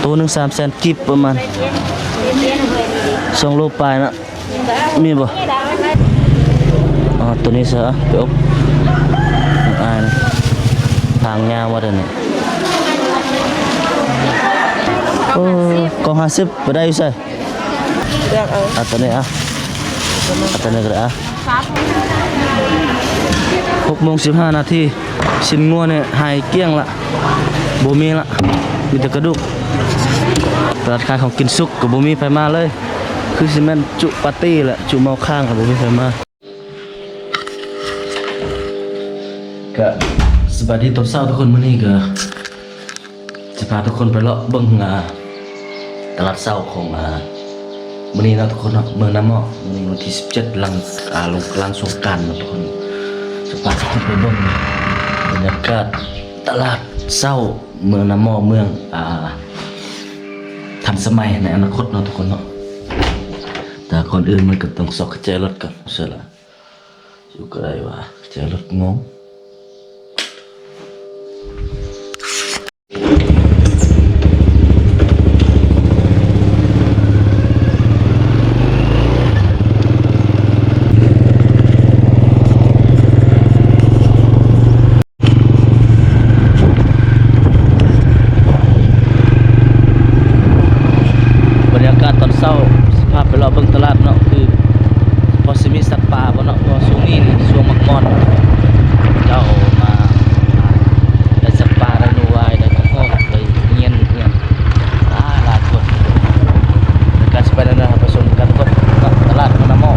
ໂລໜຶ່ງສາມແສນກີບປະມານ ສອງໂລປາຍເນາະ. ມີບໍ່? ອໍ ໂຕນີ້ຊະ ໄປອົບອ້າຍນະ ທາງຍາວວ່າຊັ້ນນີ້. ໂອ້ ກອງຫ້າສິບ ໄປໄດ້ຢູ່ໃສ? ເລືອກເອົາ ເອົາໂຕນີ້ ເອົາ ເອົາໂຕນີ້ກໍໄດ້ ເອົາ. ຫົກໂມງສິບຫ້ານາທີ ຊີ້ນງົວນີ້ຫາຍກ້ຽງລະ ບໍ່ມີລະ ມີແຕ່ກະດູກ. ຕະຫຼາດຂາຍຂອງກິນສຸກກໍບໍ່ມີໃຜມາເລີຍ ຄືຊິແມ່ນຈຸປາຕີ້ແຫຼະ ຈຸເມົາຄ້າງກໍບໍ່ມີໃຜມາ. ກະສະບາຍດີຕອນເຊົ້າທຸກຄົນ. ມື້ນີ້ກະຊິພາທຸກຄົນໄປເລາະເບິ່ງ ອ່າ ຕະຫຼາດເຊົ້າຂອງ ອ່າ ມື້ນີ້ເນາະທຸກຄົນເນາະ ເມືອງນາໝໍ້. ມື້ນີ້ວັນທີສິບເຈັດ ຫຼັງ ອ່າ ລົງ ຫຼັງສົງການເນາະທຸກຄົນ. ຈະພາທຸກຄົນໄປເບິ່ງບັນຍາກາດຕະຫຼາດເຊົ້າເມືອງນາໝໍ້ ເມືອງ ອ່າ ທັນສະໄໝໃນອະນາຄົດເນາະທຸກຄົນເນາະ. ແຕ່ກ່ອນອື່ນມັນກໍຕ້ອງຊອກກະແຈລົດກ່ອນ ເຊີນລະ. ຢູ່ກໍໄດ້ວ່າ ແຈລົດງົງ. ບັນຍາກາດຕອນເຊົ້າ ຊິພາໄປເລາະເບິ່ງຕະຫຼາດເນາະ ຄືພໍຊິມີສັດປ່າບໍ່ເນາະ ເພາະວ່າຊ່ວງນີ້ຊ່ວງໝາກມ່ອນ ເຈົ້າມາ ໄດ້ສັດປ່າ ໄດ້ໜູວາຍ ໄດ້ກະຮອກ ໄດ້ຫຽນ ຫຍັງຫຼາຍໆ ທຸກຄົນ. ແລະກະຊິໄປແນວໃດ ເຮົາໄປຊົມກັນກ່ອນເນາະ ຕະຫຼາດເມືອງນາໝໍ້.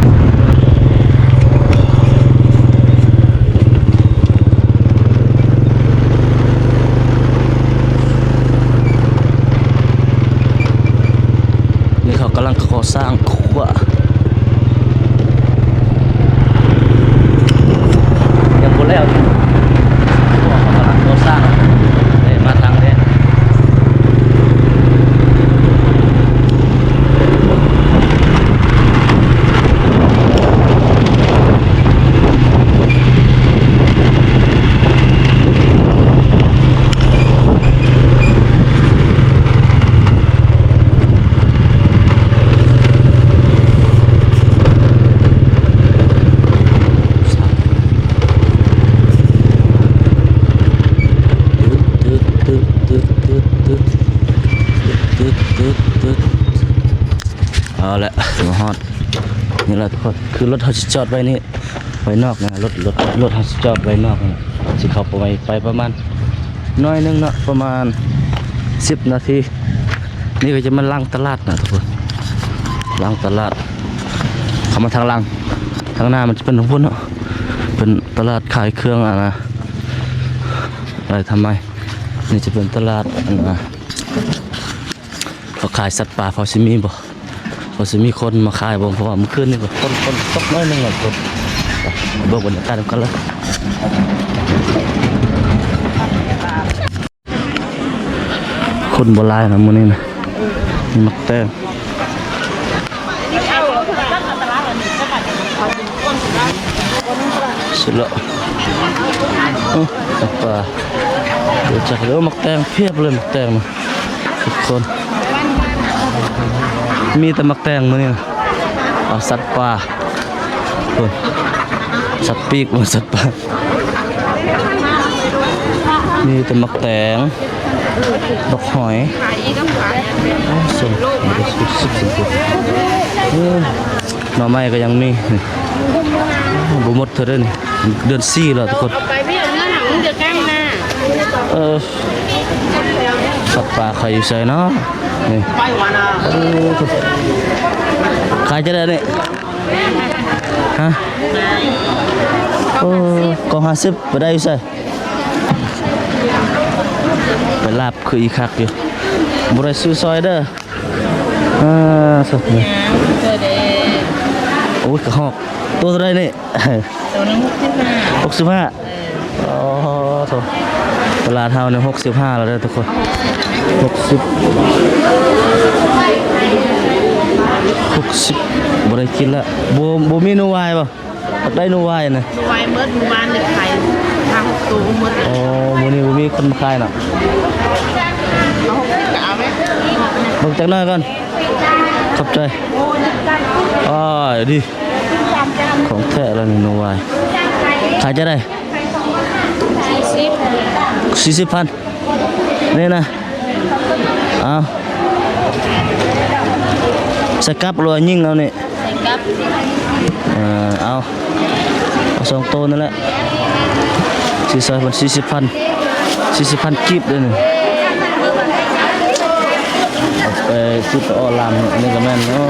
ນີ້ເຂົາກຳລັງກໍ່ສ້າງຂົວ ຍັງບໍ່ແລ້ວຢູ່ ເພາະວ່າເຂົາກຳລັງກໍ່ສ້າງ ເດ້ ມາທາງເດ້. ເອົາລະ ມາຮອດນີ້ລະທຸກຄົນ ຄືລົດເຮົາຊິຈອດໄວ້ນີ້ ໄວ້ນອກນະ ລົດ ລົດ ລົດເຮົາຊິຈອດໄວ້ນອກນະ ຊິເຂົ້າໄປ ໄປປະມານໜ້ອຍໜຶ່ງເນາະ ປະມານສິບນາທີ. ນີ້ກໍຈະແມ່ນຫຼັງຕະຫຼາດນະທຸກຄົນ ຫຼັງຕະຫຼາດ ເຂົ້າມາທາງຫຼັງ ທາງໜ້າມັນຈະເປັນທາງພຸ້ນເນາະ ເປັນຕະຫຼາດຂາຍເຄື່ອງ ອັນນະ ໄດ້ທຳໄມ ນີ້ຈະເປັນຕະຫຼາດ ອັນນະ ເຂົາຂາຍສັດປ່າ ພໍຊິມີບໍ່ ພໍຊິມີຄົນມາຂາຍບໍ່ ເພາະວ່າມື້ຄືນນີ້ກໍຝົນ ຝົນຕົກໜ້ອຍໜຶ່ງແຫຼະທຸກຄົນ. ເບິ່ງບັນຍາກາດນຳກັນເລີຍ ຄົນບໍ່ຫຼາຍນະມື້ນີ້ນະ ມີໝາກແຕງ ເສັດແລ້ວ ໂອ້ ສັດປ່າ ເດີ ຈັກເດີ ໝາກແຕງພຽບເລີຍ ໝາກແຕງນະ ທຸກຄົນ ມີແຕ່ໝາກແຕງມື້ນີ້ນະ. ເອົາສັດປ່າ ໂອ້ຍ ສັດປີກ ບໍ່ແມ່ນສັດປ່າ ມີແຕ່ໝາກແຕງ ດອກຫອຍ ໂອ້ ສົ້ມ ເອີ ໜໍ່ໄມ້ກໍຍັງມີ ນີ້ ໂອ້ ບໍ່ໝົດເທື່ອເດີນີ້ ເດືອນສີ່ແລ້ວທຸກຄົນ ເອົາໄປ ໄປເອົາເງິນ ຫາມັນຈະກ້າງໜ້າ ເອີ ສັດປ່າຂາຍຢູ່ໃສເນາະ ນີ້ ເອີ ຂາຍຈັ່ງໃດນີ້ ຮະ ໂອ້ ກອງຫ້າສິບ ໄປໄດ້ຢູ່ໃສ ໄປລາບຄືອີຄັກຢູ່ ບໍ່ໄດ້ຊື້ຊອຍເດີ ອ່າ ໂອ້ຍ ກະຮອກ ໂຕເທົ່າໃດນີ້ ໂຕໜຶ່ງຫົກສິບຫ້າ ຫົກສິບຫ້າ ເອີ ອໍ ໂທ້ ຕະຫຼາດເຮົານີ້ຫົກສິບຫ້າແລ້ວເດີທຸກຄົນ ຫົກສິບ ຫົກສິບ ບໍ່ໄດ້ກິນລະ ບໍ່ ບໍ່ມີໜູວາຍບໍ່? ຢາກໄດ້ໜູວາຍນະ ໜູວາຍໝົດ ມື້ວານນີ້ຂາຍຫ້າຫົກໂຕໝົດ ອໍ ມື້ນີ້ບໍ່ມີຄົນມາຂາຍເນາະ ເອົາຫົກສິບກໍເອົາແມະ ຈັກໜ້ອຍກ່ອນ. ຂອບໃຈ. ອ້າຍ ດີ ຂອງແທ້ລະນີ້ ນົກຫວາຍ. ຂາຍຈັ່ງໃດ? ສີ່ສິບ ສີ່ສິບພັນ ນີ້ນະ. ເອົາ ໃສ່ກັບ ຫຼືວ່າຍິງເອົານີ້? ໃສ່ກັບ. ເອີ ເອົາ ເອົາສອງໂຕນັ້ນແຫຼະ. ສີ່ສິບພັນ ສີ່ສິບພັນ ສີ່ສິບພັນກີບເດ້ນີ້. ເອີ ຊິໄປເອົາລາມ ອັນນີ້ກໍແມ່ນ. ໂອ້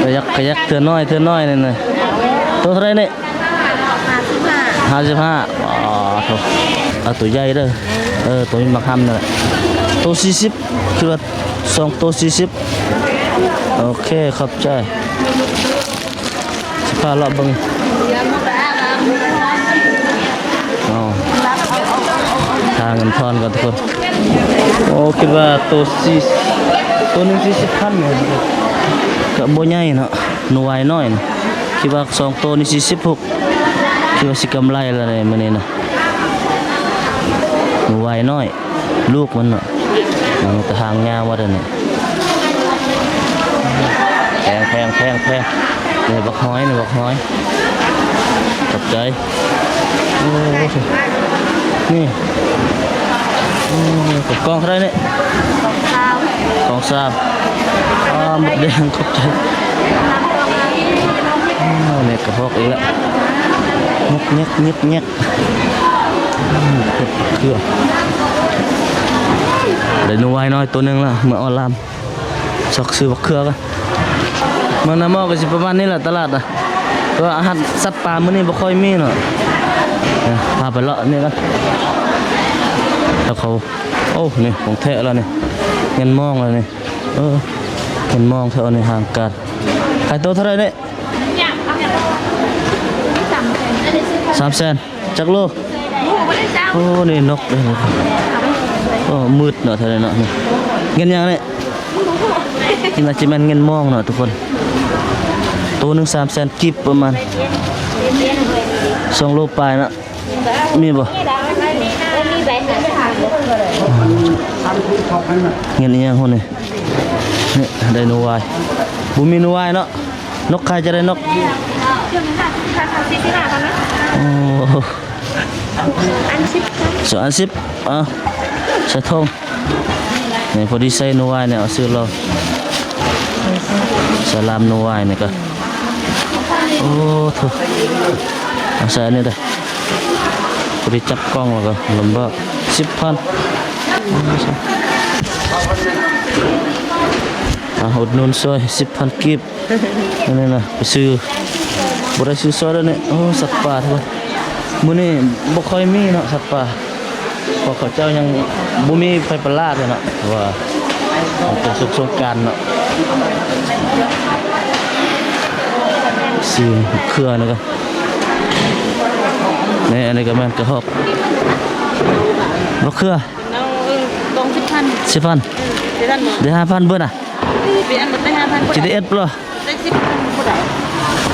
ກະຍັກ ກະຍັກ ເທື່ອນ້ອຍ ເທື່ອນ້ອຍນີ້ນະ. ໂຕເທົ່າໃດນີ້? ຫ້າສິບຫ້າ. ຫ້າສິບຫ້າ. ອໍ ໂທ້ ເອົາໂຕໃຫຍ່ເດີ. ເອີ ໂຕມີໝາກຫຳນັ້ນແຫຼະ. ໂຕສີ່ສິບ ຄືວ່າສອງໂຕສີ່ສິບ. ໂອເຄ ຂອບໃຈ. ຊິພາເລາະເບິ່ງ. ເອົາ ຫາເງິນທອນກ່ອນທຸກຄົນ. ໂອ້ ຄິດວ່າໂຕສີ່ ໂຕໜຶ່ງສີ່ສິບພັນນີ້ ກະບໍ່ໃຫຍ່ເນາະ ໜູວາຍນ້ອຍນະ. ຄິດວ່າສອງໂຕນີ້ສີ່ສິບຫົກ ຄິດວ່າຊິກຳໄລລະໃດມື້ນີ້ນະ. ໜູວາຍນ້ອຍ ລູກມັນເນາະ. ເອີ ແຕ່ຫາງຍາວໝົດອັນນີ້. ແພງ ແພງ ແພງ ແພງ. ນີ້ບັກຫອຍ ນີ້ບັກຫອຍ. ຂອບໃຈ. ໂອ້ ນີ້ ໂອ້ ກອງເທົ່າໃດນີ້? ກອງຊາວ. ກອງຊາວ. ອ້າ ມົດແດງ. ຂອບໃຈ. ໂອ້ ແມ່ກະຮອກອີກລະ. ງຶກແງກ ງຶກແງກ. ອືມ ເຫັດເຂືອ ໄດ້ໜູວາຍນ້ອຍໂຕໜຶ່ງລະ ເມືອເອົາລາມ. ຊອກຊື້ບັກເຂືອກ່ອນ. ເມືອນາໝໍ້ກໍຊິປະມານນີ້ແຫຼະ ຕະຫຼາດນະ. ແຕ່ວ່າອາຫານສັດປ່າມື້ນີ້ບໍ່ຄ່ອຍມີເນາະ. ເອີ ພາໄປເລາະນີ້ກ່ອນ. ແລ້ວເຂົາ ໂອ້ ນີ້ຂອງແທ້ລະນີ້ ເງິນມອງລະນີ້. ເອີ ເງິນມອງແທ້ນີ້ ຫ້າງການ. ຂາຍໂຕເທົ່າໃດນີ້? ສາມແສນ. ຈັກໂລ? ໂອ້ ນີ້ນົກເດ້. ໂອ້ ມືດເນາະ ແຖວນີ້ເນາະ. ນີ້ເງິນຫຍັງນີ້? ນີ້ໜ້າຈະແມ່ນເງິນມອງເນາະທຸກຄົນ. ໂຕໜຶ່ງສາມແສນກີບປະມານ ສອງໂລປາຍເນາະ. ມີບໍ່? ເງິນອີ່ຫຍັງພຸ້ນນີ້? ນີ້ໄດ້ໜູວາຍ. ບໍ່ມີໜູວາຍເນາະ. ນົກຂາຍຈັ່ງໃດນົກ? ໂອ້ ອັນສິບ ສອງອັນສິບ. ເອົາ ໃສ່ຖົງ. ນີ້ພໍດີໃສ່ໜູວາຍນີ້ ເອົາຊື້ລອງ. ສະລາມໜູວາຍນີ້ກະ ໂອ້ໂທ້ ເອົາໃສ່ອັນນີ້ເດີ້. ພໍດີຈັບກ້ອງແລ້ວກໍລຳບາກ. ສິບພັນ. ອ່າ ອຸດໜູນຊ່ວຍ ສິບພັນກີບ. ອັນນີ້ນະ ໄປຊື້ ບໍ່ໄດ້ຊື້ຊ່ອຍແລ້ວນີ້. ໂອ້ ສັດປ່າທຸກຄົນ ມື້ນີ້ບໍ່ຄ່ອຍມີເນາະ ສັດປ່າ ເພາະເຂົາເຈົ້າຍັງບໍ່ມີໄຟຟ້າແທ້ເນາະ ເພາະວ່າມັນເປັນຊ່ວງສົງການເນາະ. ຊື້ເຂືອນີ້ກະ ນີ້ ອັນນີ້ກະແມ່ນກະຮອກ ບັກເຂືອ ເອົາ ເອີ ກອງສິບພັນ. ສິບພັນ. ເອີ ສິບພັນ ໄດ້ຫ້າພັນເບິດນະ. ເອີ ໄປອັນເບິດໄດ້ຫ້າພັນ ຊິໄດ້ເອັດບໍ່? ໄດ້ສິບພັນບໍ່ໄດ້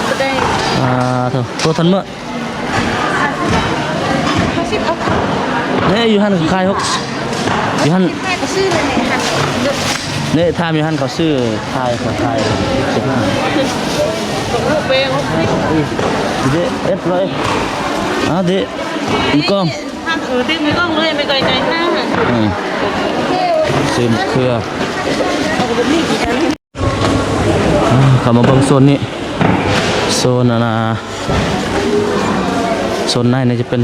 ບໍ່ໄດ້. ອ່າ ໂທ້ ໂຕທັນເມີ້ ຫ້າສິບ ເອົາ. ນີ້ຢູ່ຫັ້ນຂາຍຫົກ ຢູ່ຫັ້ນ ຂາຍກໍຊື້ເລີຍນີ້ຫັ້ນ. ນີ້ຖາມຢູ່ຫັ້ນເຂົາຊື້ ຂາຍ ເຂົາຂາຍສິບຫ້າ. ຊິໄດ້ເອັດເລີຍ. ເອົາຕິ ມືກ້ອງ ເອີ ຕິມືກ້ອງເລີຍ ໄປໄກໆ ຫາ ອືມ ຊື້ເຂືອ. ເຂົ້າມາເບິ່ງໂຊນນີ້ ໂຊນອັນນ່າ ໂຊນໃນນີ້ຈະເປັນ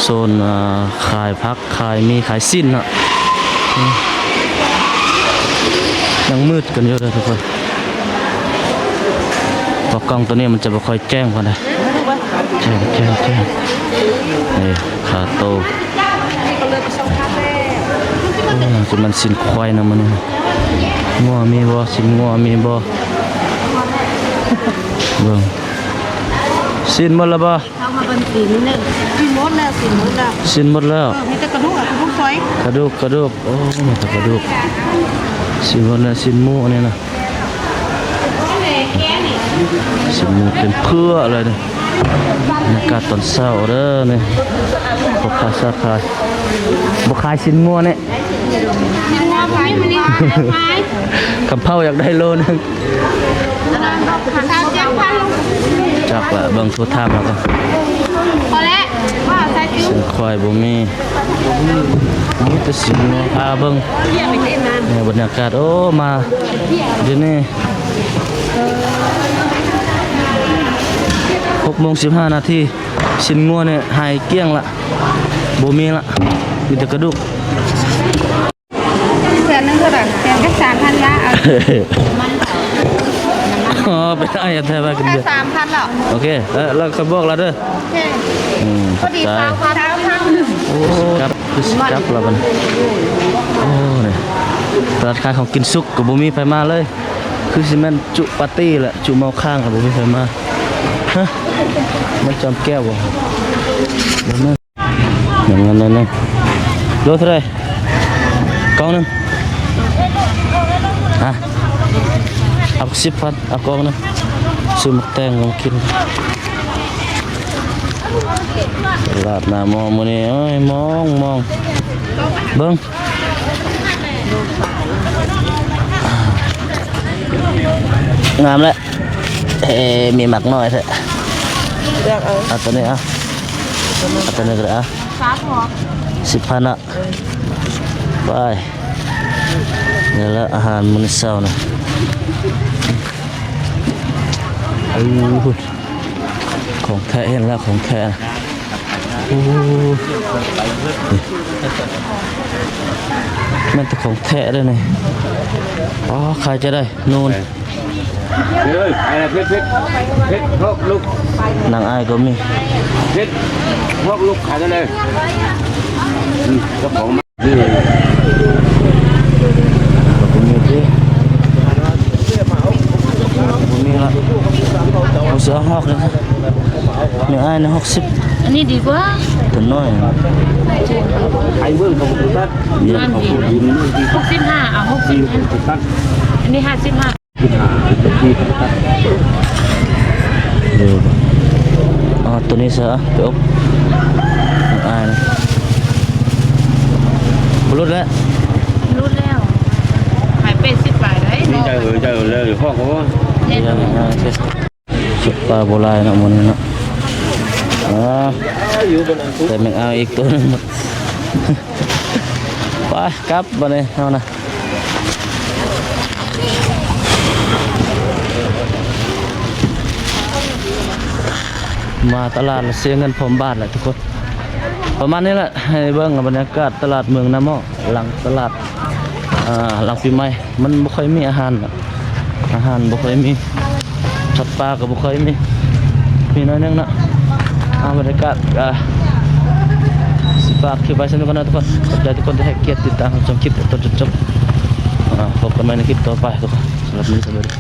ໂຊນ ອ່າ ຂາຍຜັກ ຂາຍໝີ່ ຂາຍຊີ້ນເນາະ. ອືມ ຍັງມືດກັນຢູ່ເດີທຸກຄົນ ເພາະກ້ອງໂຕນີ້ມັນຈະບໍ່ຄ່ອຍແຈ້ງປານໃດ. ແຈ້ງ ແຈ້ງ ແຈ້ງ ນີ້ ຄາໂຕ. ໂອ້ ຈະແມ່ນຊີ້ນຄວາຍນະມື້ນີ້. ງົວມີບໍ່? ຊີ້ນງົວມີບໍ່? ເບິ່ງ ຊີ້ນໝົດແລ້ວບໍ່? ເຂົ້າມາເບິ່ງຊີ້ນນີ້ ຊີ້ນໝົດແລ້ວ ຊີ້ນໝົດແລ້ວ ຊີ້ນໝົດແລ້ວ. ເອີ ມີແຕ່ກະດູກ ກະດູກຝອຍ ກະດູກ ກະດູກ. ໂອ້ ມີແຕ່ກະດູກ. ຊີ້ນໝົດແລ້ວ ຊີ້ນໝູອັນນີ້ນະ. ຊີ້ນໝູເຕັມເພື່ອເລີຍນີ້. ບັນຍາກາດຕອນເຊົ້າເດີນີ້ ພໍ່ຄ້າຊາວຂາຍ ບໍ່ຂາຍຊີ້ນງົວນີ້. ຄຳເພົາຢາກໄດ້ໂລໜຶ່ງ ຊາວເຈັດພັນ ຈັກລະ ເບິ່ງໂທຖາມລາວກ່ອນ ພໍແລ້ວ ວ່າໃສ່ ຊີ້ນຄວາຍບໍ່ມີ ມີແຕ່ຊີ້ນງົວ ພາເບິ່ງ ໃນບັນຍາກາດ ໂອ້ ມາຢູ່ນີ້ ຫົກໂມງສິບຫ້ານາທີ ຊີ້ນງົວນີ້ຫາຍກ້ຽງລະ ບໍ່ມີລະ ມີແຕ່ກະດູກ. ເດືອນໜຶ່ງເທົ່າໃດ? ເດືອນກໍສາມພັນລະ ເອົາ ອໍ ເປັນໄອ້ແທ້ວ່າກັນເດີ ສາມພັນແລ້ວ ໂອເຄ ແລ້ວ ແລ້ວຄ່ອຍບອກລາວເດີ ໂອເຄ ອືມ ພໍດີ ຂອບໃຈ ຊາວພັນ ຊາວພັນ ໂອ້ ກັບ ຄືຊິກັບລະບັດນີ້ ໂອ້ ນີ້ ຕະຫຼາດຂາຍຂອງກິນສຸກກໍບໍ່ມີໃຜມາເລີຍ ຄືຊິແມ່ນຈຸປາຕີ້ແຫຼະ ຈຸເມົາຄ້າງກໍບໍ່ມີໃຜມາ ຮະ ແມ່ນຈອມແກ້ວບໍ່? ບໍ່ແມ່ນ. ເງິນ ເງິນ ເງິນ ໂລເທົ່າໃດ? ກ່ອງໜຶ່ງ ຮະ ເອົາສິບພັນ ເອົາກ່ອງໜຶ່ງ ຊື້ໝາກແຕງມາກິນ ຕະຫຼາດໜ້າມໍ່ມື້ນີ້ ໂອ້ຍ ມອງ ມອງ ເບິ່ງ ງາມແຫຼະ ເອີ ມີໝາກນ້ອຍແທ້ ເລືອກເອົາ ເອົາໂຕນີ້ ເອົາ ເອົາໂຕນີ້ກໍໄດ້ ເອົາ ສາມຫົວ ສິບພັນນະ ເອີ ໄປ ນີ້ລະອາຫານມື້ເຊົ້ານະ ໂອ້ ຂອງແທ້ ເຫັນແລ້ວຂອງແທ້ນະ ໂອ້ ແມ່ນແຕ່ຂອງແທ້ເດ້ນີ້ ອໍ ຂາຍຈັ່ງໃດ ນູນ ເອີຍ ເຜັດ ເຜັດ ເຜັດ ເຜັດ ຫົກລູກ ນາງອ້າຍກໍມີ ເຜັດ ຫົກລູກ ຂາຍຈັ່ງໃດ ອືມ ເຈົ້າຂອງມາ ເອີ ບໍ່ມີຕິ ບໍ່ມີລະ ເອົາເສືອຫອກເລີຍ ແມ່ອ້າຍນະ ຫົກສິບ ອັນນີ້ດີກວ່າ ຕົວນ້ອຍ ໄອ້ເບິ່ງກໍບໍ່ຕັດ ມັນດີ ຫົກສິບຫ້າ ເອົາຫົກສິບ ອັນນີ້ຫ້າສິບຫ້າ ເອີ ເອົາໂຕນີ້ຊະ ໄປອົບ ອາຍນະ ບໍ່ຫຼຸດແລ້ວ ຫຼຸດແລ້ວ ຂາຍແປດສິບປາຍໄດ໋ ນີ້ ເນາະ ໃຈເອີ ໃຈເອີ ແລ້ວ ຮອກ ໂອ້ ແມ່ນ ເອີ ເອີ ເອີ ເອີ ປາບໍ່ຫຼາຍເນາະ ມື້ນີ້ເນາະ ອາ ແຕ່ແມ່ງເອົາອີກໂຕໜຶ່ງ ໄປກັບບາດນີ້ເຮົານະ ມາຕະຫຼາດລະເສຍເງິນພ້ອມບາດແຫຼະທຸກຄົນ ປະມານນີ້ແຫຼະ ໃຫ້ເບິ່ງບັນຍາກາດຕະຫຼາດເມືອງນາໝໍ້ ຫຼັງຕະຫຼາດ ອ່າ ຫຼັງປີໃໝ່ ມັນບໍ່ຄ່ອຍມີອາຫານ ອາຫານບໍ່ຄ່ອຍມີ ສັດປ່າກໍບໍ່ຄ່ອຍມີ ມີໜ້ອຍໜຶ່ງເນາະ ອ່າ ບັນຍາກາດ ອ່າ ຊິຝາກຄລິບໄວ້ສ່ຳນີ້ກ່ອນເນາະທຸກຄົນ ຂອບໃຈທຸກຄົນທີ່ໃຫ້ກຽດຕິດຕາມຮັບຊົມຄລິບແຕ່ຕົ້ນຈົນຈົບ ອ່າ ພົບກັນໃໝ່ໃນຄລິບຕໍ່ໄປທຸກຄົນ ສຳລັບມື້ນີ້ສະບາຍດີ.